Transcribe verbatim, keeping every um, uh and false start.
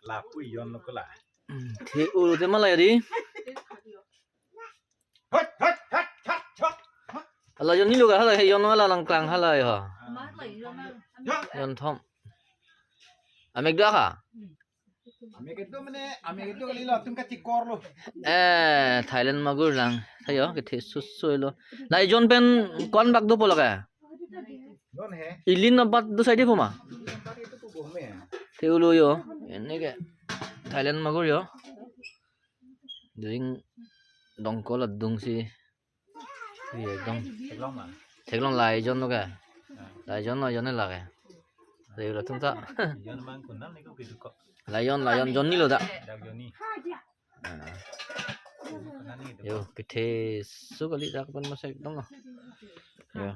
Lapu iyon lo kela. Hmm, the-ulu te ma la ya di. Hot, hot, hot, hot, hot. Ala yon ni lo ka hala, yon ala lang klang hala ya. Yon thom. Amek do ka? Amek do mane, amek do kali lo, tum kachikor lo. Eh, Thailand magur lang. Thayo, kethe susu lo. Lai jon pen ko-an bak dopo lo ka? Yon he. Ilin abat do sai di puma. Ilin abat itu tubuh me. The-ulu yo. Ini ke Thailand magur yo. Ding dongkol adung si. Iya dong. Theklong ma. Theklong lai jon lo ka. Lai jon lo, jon lo ke. Lai lo tum ta. Yon mang kunam ni ko kidu ko. Lai yon, lai yon jon ni lo da. Dak yon ni. Ah. Kunam ni kidu. Yo, kethe su kali dak pen masek dong lo. Yo.